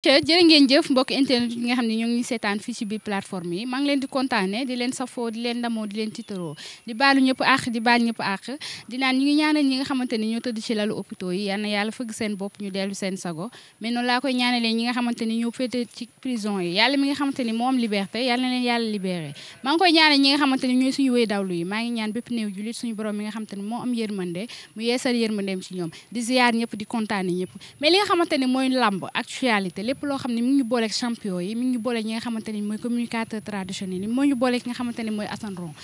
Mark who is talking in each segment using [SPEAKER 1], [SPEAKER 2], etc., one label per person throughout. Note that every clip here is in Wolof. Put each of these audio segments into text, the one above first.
[SPEAKER 1] jërë ngeen jëf mbokk internet yi nga xam ne ñoo ngi seetaan fii ci biir plateforme yi maa ngi leen di kontaane di leen safoo di leen ndamoo di leen tiitaroo di baalu ñëpp àq di baal ñëpp àq di naan ñu ngi ñaanal ñi nga xamante ni ñoo tëdd ci lalu hôpitaux yi yal na yàlla fëgg seen bopp ñu dellu seen sago mais noonu laa koy ñaanalee ñi nga xamante ni ñoo féete ci prison yi yàlla mi nga xamante ni moo am liberté yàlla na leen yàlla libéré maa ngi koy ñaanal ñi nga xamante ni ñooy suñu wéy dawlu yi maa ngi ñaan bépp néew julit suñu borom mi nga xamante ni moo am yërmande mu yeesal yërmandeem ci ñoom di ziyaar ñëpp di kontaane ñëpp mais li nga xamante ni mooy lamb actualité lépp loo xam ne mi ngi booleeg champion yi mi ngi booleeg ñi nga xamante ni mooy communicateur traditionnel yi moo ñu booleeg nga xamante ni mooy Assane Ron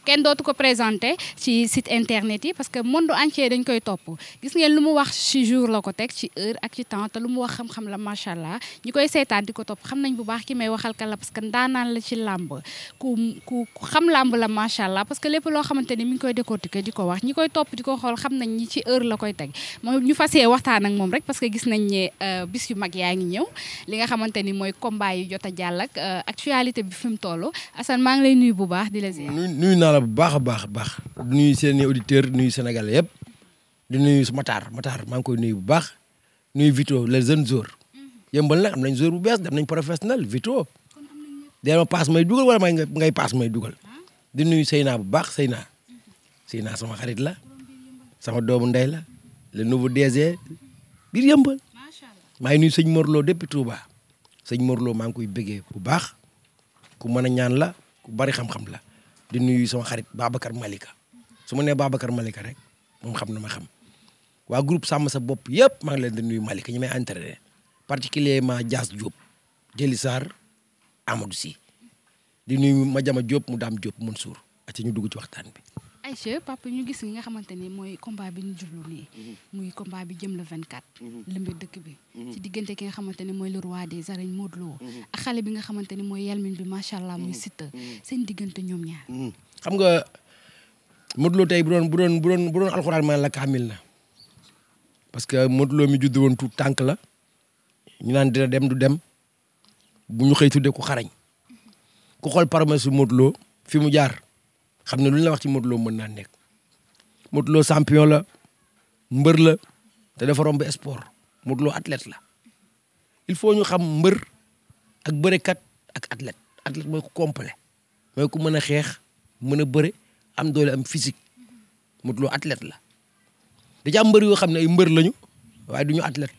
[SPEAKER 1] kenn dootu ko présenté ci site internet yi parce que monde entier dañ koy topp gis ngeen lu mu wax ci jour la ko teg ci heure ak ci temps te lu mu wax xam-xam la macha allah ñi koy seetaan di ko topp xam nañ bu baax ki may waxal kan la parce que ndaanaan la ci làmb ku xam làmb la macha allah parce que lépp loo xamante ni mi ngi koy décortiquer di ko wax ñi koy topp di ko xool xam nañ ñi ci heure la koy teg moom ñu fasee waxtaan ak moom rek parce que gis nañ ne bis yu mag yaa ngi ñëw li nga xamante ni mooy combat yi jot a jàll ak actualité bi fi mu toll Assane maa ngi lay nuyu bu baax di la ziar.
[SPEAKER 2] nuyu naa la bu baax a baax di nuyu seen auditeurs nuyu Sénégalais yëpp di nuyu Matar maa ngi koy nuyu bu baax nuyu Vito les jeunes joueurs yëmbal nag am nañ joueur bu bees dem nañ professionnel Vito dee ma paas may dugal wala ngay paas may dugal di nuyu Seyna bu baax Seyna sama xarit la sama doomu ndey la le nouveau DG biir yëmbal maa ngi nuyu sëñ Morlo depuis Touba sëñ Morlo maa ngi koy bëggee bu baax ku mën a ñaan la ku bari xam-xam la di nuyu sama xarit Babacar Malika su ma nee Babacar Malika rek moom xam na ma xam waa groupe sàmm sa bopp yëpp maa ngi leen di nuyu Malika ñu may entraîné particulièrement Dias Diop Jëli Sarr Amadou Sy di nuyu Madiama Diop mu daam Diop Mansour ak ci ñu dugg ci waxtaan bi.
[SPEAKER 1] Aïcha papa ñu gis nga xamante ni mooy combat bi ñu jublu nii muy combat bi jëm le 24 lëmbe dëkk bi ci diggante ki nga xamante ni mooy le roi des arènes Modou Lo ak xale bi nga xamante ni mooy yalmin bi macha allah muy Siteu seen diggante ñoom ñaar
[SPEAKER 2] xam nga Modou Lo tey bu doon alxuraan maan la kaamil na parce que Modou Lo mi judd woon tout tànk la ñu naan dina dem du dem bu ñu xëy tuddee ku xarañ ku xool promesse su Modou Lo fi mu jaar xam ne lu ñu la wax ci Modou Lo mën naa nekk Modou Lo champion la mbër la te dafa romb sport Modou Lo athlète la il faut ñu xam mbër ak bërekat ak athlète mooy ku complet mooy ku mën a xeex mën a bëre am doole am physique Modou Lo athlète la da ci am mbër yoo xam ne ay mbër lañu waaye du ñu athlète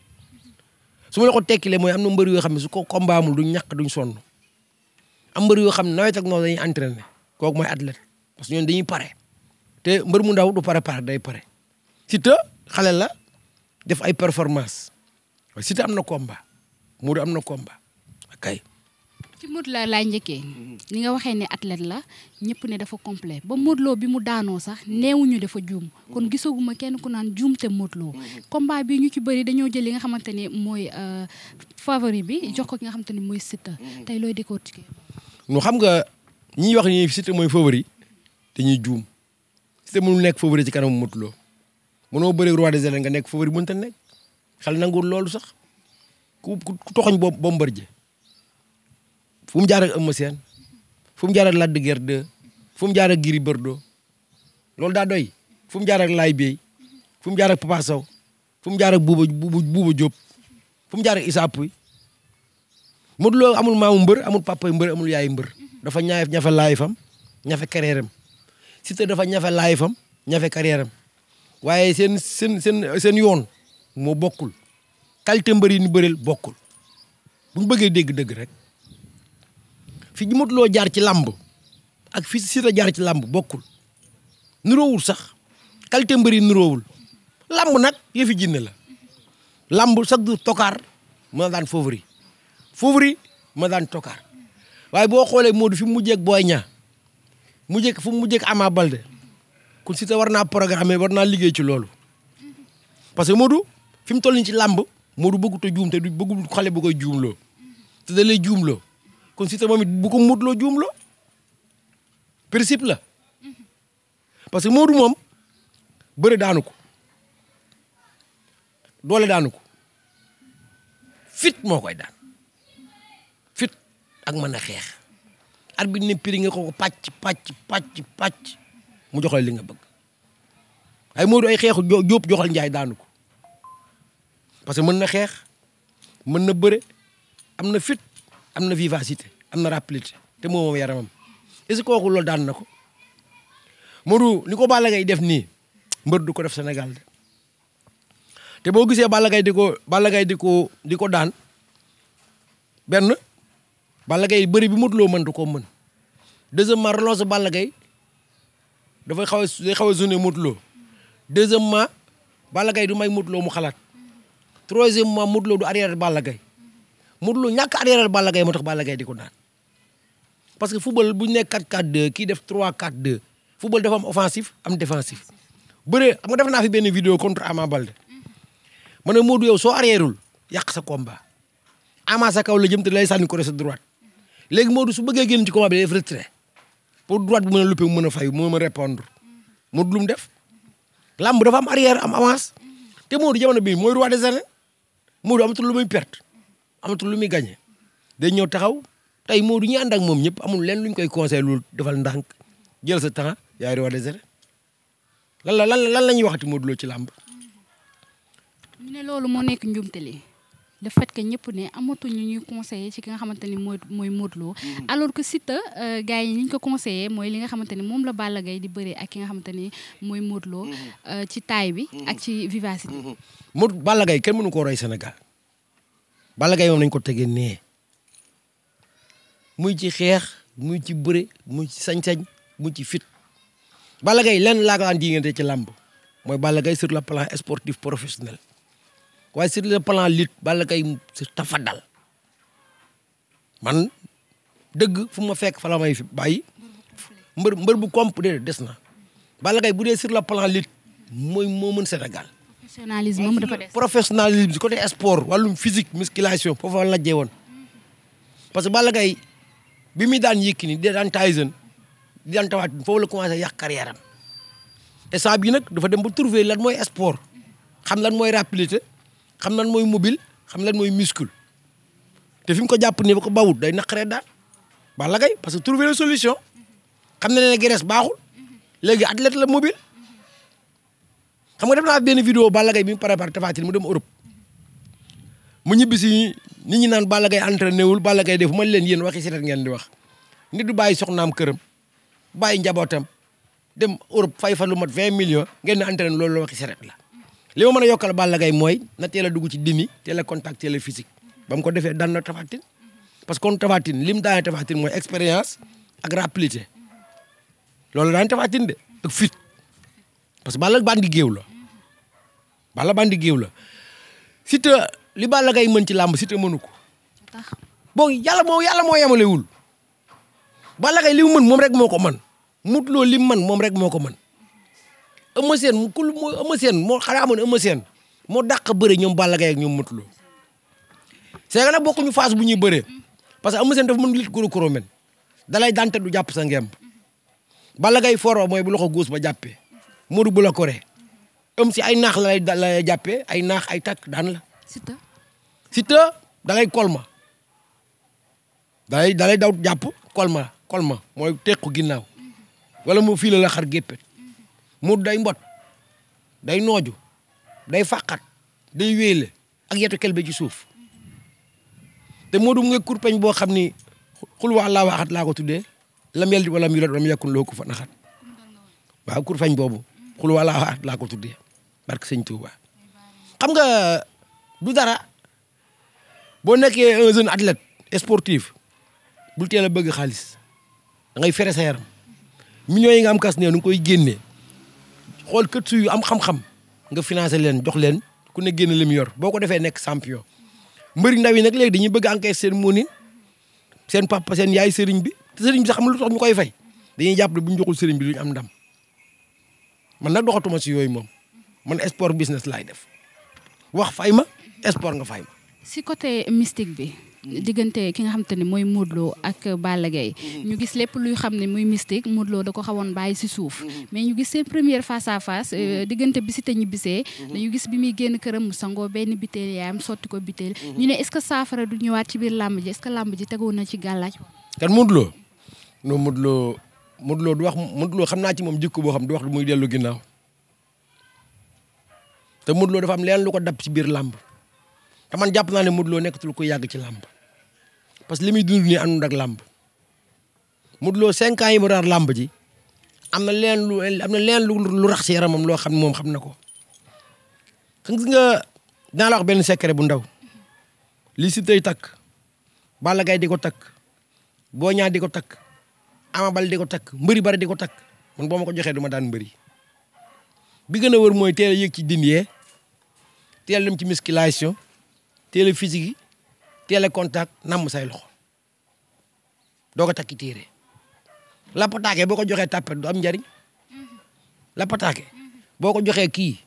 [SPEAKER 2] su ma la ko tekkilee mooy am na mbër yoo xam ne su ko combat amul duñ ñàkk duñ sonn am mbër yoo xam ne nawet ak noonu dañuy entraîné kooku mooy athlète parce que ñoom dañuy pare te mbër mu ndaw du pare day pare Siteu xale la def ay performance waaye Siteu am na combat Modou am na combat kay.
[SPEAKER 1] ci Modou la laay njëkkee ni nga waxee ne athlète la ñëpp ne dafa complet ba Modou Lo bi mu daanoo sax neewuñu dafa juum kon gisaguma kenn ku naan juum te Modou Lo combat bi ñu ci bëri dañoo jël li nga xamante ni mooy favori bi jox ko ki nga xamante ni mooy Siteu tey looy décortiquer.
[SPEAKER 2] ñu xam nga ñi wax ni Siteu mooy favori dañuy juum Siteu mënul nekk favori ci kanamu Modou Lo mënoo bëri roi des arènes nga nekk favori mënta nekk xel nanguwul loolu sax ku toxoñ Bombardier fu mu jaar ak Eumeu Sène fu mu jaar ak Lac de Guiers 2 fu mu jaar ak Gris Bordeaux loolu daa doy fu mu jaar ak Laye Bey fu mu jaar ak Papa Sow fu mu jaar ak Bouba Diop fu mu jaar ak Issa Pouye Modou Lo amul maamu mbër amul papa mbër amul yaay mbër dafa ñafe laay fam ñafe carrière am Siteu dafa ñafe laay fam ñafe carrière am waaye seen yoon moo bokkul qualité mbër yi ñu bëreel bokkul bu ñu bëggee dégg dëgg rek fi Modou Lo jaar ci làmb ak fi Siteu jaar ci làmb bokkul nuroowul sax qualité mbër yi nuroowul làmb nag yëfi jinne la làmb chaque jour tokaar ma daan favori ma daan tokaar waaye boo xoolee Modou fi mu mujjee ak Boy Niang fu mu mujjee ak Ama Baldé kon Siteu war naa programmer war naa liggéey ci loolu parce que Modou fi mu toll nii ci làmb Modou bëggut a juum te du bëggul xale bu koy juumloo te da lay juumloo kon Siteu moom it bu ko Modou Lo juumloo principe la parce que Modou moom bëre daanu ko doole daanu ko fit moo koy daan fit ak mën a xeex arbitre ne piri nga ko pàcc mu joxal li nga bëgg ay Modou ay xeexu Jóob joxal Njaay daanu ko parce que mën na xeex mën na bëre am na fit am na vivacité am na rapidité te moom yaramam est-ce que kooku loolu daan na ko Modou ni ko Balla Gaye def nii mbër du ko def Sénégal de te boo gisee Balla Gaye di ko daan benn Balla Gaye bëri bi Modou Lo mën du ko mën deuxièmement relance Balla Gaye dafay xaw a zone Modou Lo deuxièmement Balla Gaye du may Modou Lo mu xalaat troisièmement Modou Lo du arrière Balla Gaye Modou Lo ñàkk arrière Balla Gaye moo tax Balla Gaye di ko daan parce que football bu ñu nee 4-4-2 kii def 3-4-2 football dafa am offensif am défensif bëre xam nga def naa fi benn vidéo contre Ama Baldé ma ne Modou yow soo arrièreul yàq sa combat Ama sa kaw la jëm te lay sànni ko sa droite léegi Modou su bëggee génn ci combat bi day def retrait pour droite bi mën a luppe mu mën a fay mu mën a répondre Modou lu mu def lamb dafa am arrière am avance te Modou jamono bii mooy roi des arènes Modou amatul lu muy perte amatul lu muy gagné day ñëw taxaw tey Modou ñi ànd ak moom ñëpp amul leen luñ koy conseillé loolu defal ndànk jël sa temps yaay roi des arènes lan la ñuy waxati Modou Lo ci làmb.
[SPEAKER 1] ñu ne loolu moo nekk njumtali le fait que ñëpp ne amatuñu ñuy conseillé ci ki nga xamante ni mooy Modou Lo alors que Siteu gars yi ni ñu ko conseillé mooy li nga xamante ni moom la Balla Gaye di bëree ak ki nga xamante ni mooy Modou Lo ci taille bi ak ci vivacité.
[SPEAKER 2] Balla Gaye kenn mënu ko roy Sénégal Balla Gaye moom nañ ko tegee nee muy ci xeex muy ci bëre muy ci sañ-sañ muy ci fit Balla Gaye lenn laa ko daan diggante ci làmb mooy Balla Gaye sur le plan sportif professionnel waaye sur le plan lutte Balla Gaye c'est tafadal man dëgg fu ma fekk fa la may fi bàyyi mbër bu comp de des na Balla Gaye bu dee sur le plan lutte mooy moo mën Sénégal.
[SPEAKER 1] professionnalisme moom dafa des.
[SPEAKER 2] professionnalisme côté sport wàllum physique musculation foofu la lajjee woon parce que Balla Gaye bi muy daan Yékini di daan Tyson di daan Tapha Tine foofu la commencé yàq carrière am te saa bii nag dafa dem ba trouver lan mooy sport xam lan mooy rapidité xam lan mooy mobile xam lan mooy muscle te fi mu ko jàpp nii ba ko bawut day naqaree daal Balla Gaye parce que trouver la solution xam na ne graisse baaxul léegi athlète la mobile xam nga def naa benn vidéo Balla Gaye bi mu préparé Tapha Tine mu dem Europe mu ñibbi si nit ñi naan Balla Gaye entraîné wul Balla Gaye def man leen yéen waxi seet ngeen di wax nit du bàyyi soxnaam këram bàyyi njabootam dem Europe fay fa lu mat 20 millions ngeen di entraîné loolu la waxi seet la li ma mën a yokkal Balla Gaye mooy na teel a dugg ci demi teel a contact teel a physique ba mu ko defee daan na Tapha Tine parce que kon Tapha Tine lim daanee Tapha Tine mooy expérience ak rapidité loolu daan Tapha Tine de ak fit parce que Balla bandi géew la Balla bandi géew la Siteu li Balla Gaye mën ci làmb Siteu mënu ko bon yàlla moo yemalewul Balla Gaye li mu mën moom rek moo ko mën Modou Lo li mu mën moom rek moo ko mën Eumeu Sène moo xanaa amoon Eumeu Sène moo dàq bëre ñoom Balla Gaye ak ñoom Modou Lo c'est que nag bokkuñu phase bu ñuy bëree parce que Eumeu Sène dafa mën lit goro men dalay dante du jàpp sa ngemb Balla Gaye foro mooy bu loxo góos ba jàppee Modou bu la koree si ay naax la lay jàppee ay naax ay takk daan la Siteu dalay kolma dalay daw jàpp kolma mooy tequ ginnaaw wala mu fii la xar géppet Modou day mbot day nooju day fàqat day wéele ak yetu kelbe ci suuf te Modou mu ngi kurpeñ boo xam ni xul wax laa waxat laa ko tuddee lam yaldi wala mu yulat wala mu yàkkun loo ko fa naxat waaw kurpeñ boobu xul wax laa waxat laa ko tuddee barke sëñ Touba xam nga du dara boo nekkee un jeune athlète sportif bul teel a bëgg xaalis da ngay fere sa yaram millions yi nga am kas ne nu ngi koy génnee xool kët su yu am xam-xam nga financé leen jox leen ku ne génn li mu yor boo ko defee nekk champion mbëri ndaw yi nag léegi dañuy bëgg encaisser seen moonin seen papa seen yaay sëriñ bi te sëriñ bi sax xam lu tax ñu koy fay dañuy jàpp ne bu ñu joxul sëriñ bi duñu am ndam man nag doxatuma si yooyu moom man sport business laay def wax fay ma sport nga fay ma.
[SPEAKER 1] si côté mystique bi diggante ki nga xamante ne mooy Modou Lo ak Balla Gaye ñu gis lépp luy xam ne muy mystique Modou Lo da ko xawoon bàyyi si suuf mais ñu gis seen première face à face diggante bi si te ñibbisee dañu gis bi muy génn këram mu sangoo benn biteel yaayam sotti ko biteel ñu ne est-ce que saafara du ñëwaat ci biir làmb ji est-ce que làmb ji tegoon na ci gàllaaj
[SPEAKER 2] kan Modou Lo non Modou Lo du wax Modou Lo xam naa ci moom jikko boo xam du wax muy dellu ginnaaw te Modou Lo dafa am leen lu ko dab ci biir làmb te man jàpp naa ne Modou Lo nekkatul ko yàgg ci làmb parce que li muy dund nii àndul ak làmb Modou Lo 5 ans yi mu daal làmb ji am na leen lu rax si yaramam loo xam ne moom xam na ko. xam nga dinaa la wax benn secret bu ndaw li Siteu tey takk Balla Gaye di ko takk Boy Niang di ko takk Ama Baldé di ko takk mbëri bari di ko takk man boo ma ko joxee du ma daan mbëri bi gën a wër mooy teel a yëg ci din yee teel dem ci musculation teel a physique yi teel a contact namm say loxo doo ko takki téere la pataake boo ko joxee tàppet du am njariñ la pataake boo ko joxee kii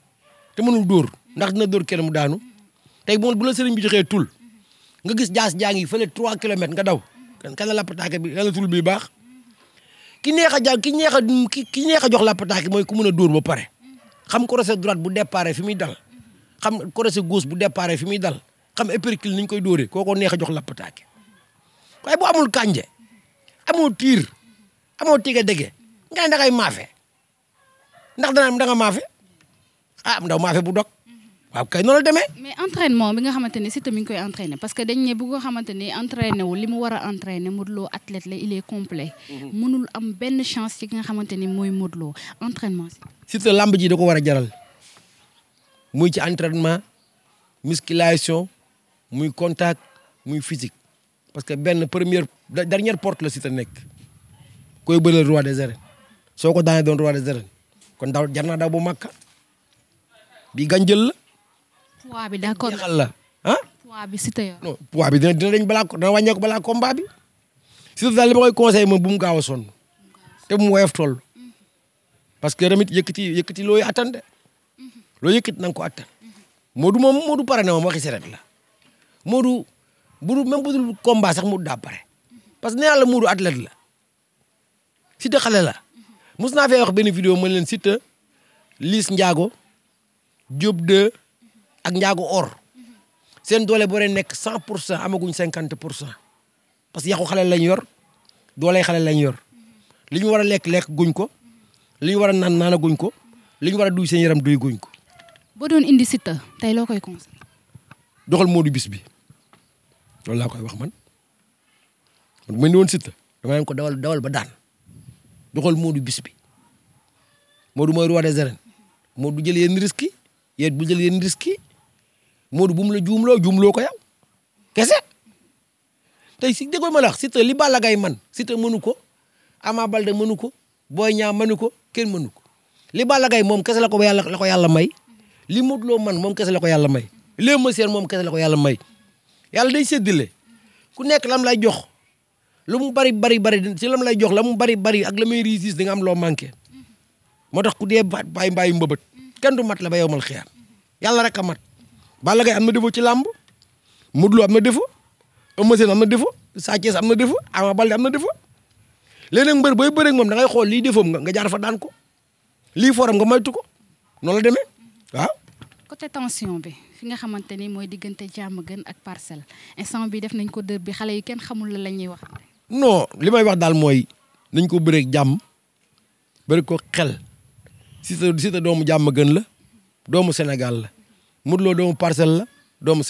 [SPEAKER 2] te mënul dóor ndax dina dóor kenn mu daanu tey bu la sëriñ bi joxee tul nga gis jaas jaa ngi fële 3 kilomètres nga daw kan la pataake bi kan la tul bi baax ki neex a jàng ki neex a jox la pataake mooy ku mën a dóor ba pare xam crochet droite bu départ fi muy dal xam crochet gauche bu départ fi muy dal xam épercule ni ñu koy dóoree kooko neex a jox la pataake waaye bu amul kànje amoo tiir amoo tige dege nga da ngay maafe ndax da nga maafe ndaw maafe bu dog waaw kay noonu la demee.
[SPEAKER 1] mais entraînement bi nga xamante ne Siteu mi ngi koy entraîner parce que dañ ne bu nga xamante ne entraîné wu li mu war a entraîner Modou Lo athlète la il est complet mënul am benn chance ci ki nga xamante ni mooy Modou Lo entraînement si.
[SPEAKER 2] Siteu lamb ji da ko war a jaral muy ci entraînement musculation muy contact muy physique parce que benn dernière porte la Siteu nekk koy bëlal roi des arènes soo ko daanee doon roi des arènes kon daw jar naa daw bu Makka bi ganjël la.
[SPEAKER 1] poids bi d'accord
[SPEAKER 2] jeexal la
[SPEAKER 1] poids bi Siteu yor.
[SPEAKER 2] non poids bi dina dañ dina wàññeeku balaa combat bi Siteu daal li ma koy conseillé moom bu mu gaaw a sonn te bu mu woyof toll parce que tamit yëkkati looy attan de loo yëkkati na nga ko attan Modou pare na moom waxi seret la Modou même bu dul combat sax Modou daa pare parce que nee naa la Modou athlète la Siteu xale la mos naa fee wax benn vidéo mën leen Siteu Liss Ndiago Diop 2 ak Ndiago or seen doole boo nekk 100% amaguñ 50% parce que yàqu xale lañ yor doole xale lañ yor li ñu war a lekk guñ ko li ñu war a naan guñ ko li ñu war a duy seen yaram duy guñ ko.
[SPEAKER 1] boo doon indi Siteu tey loo koy conseillé.
[SPEAKER 2] doxal Modou bis bi loolu laa koy wax man bu ma indi woon Siteu dama leen ko dawal ba daan doxal Modou bis bi Modou mooy roi des arènes Modou jël yenn risques yi bu jël yenn risques yi Modou bu mu la juumloo ko yow kese tey si déggoo ma la wax Siteu li Balla Gaye man Siteu mënu ko Ama Baldé mënu ko Boy Niang mënu ko kenn mënu ko li Balla Gaye moom kese la ko yàlla may li Modou Lo man moom kese la ko yàlla may léegi ma seen moom kese la ko yàlla may yàlla day séddale ku nekk lam lay jox lu mu bari ci lam lay jox la mu bari ak la muy réussir di nga am loo manqué moo tax ku dee bàyyi mbëbët kenn du mat la ba yow mal xiyaam yàlla rek a mat Balla Gaye am na défaut ci làmb Modou Lo am na défaut Eumeu Sène am na défaut Sa Thiès am na défaut Ama Baldé am na défaut léegi nag mbër booy bëre ak moom da ngay xool lii défaut nga jaar fa daan ko lii foram nga moytu ko noonu la demee waaw.
[SPEAKER 1] côté tension bi fi nga xamante ni mooy diggante Diamaguène ak Parcelles instant bi def nañ ko dër bi xale yi kenn xamul la ñuy wax.
[SPEAKER 2] non li may wax daal mooy nañ ko bëreeg jàmm bëri ko xel Siteu doomu Diamaguène la doomu Sénégal la Modou Lo doomu Parcelles la doomu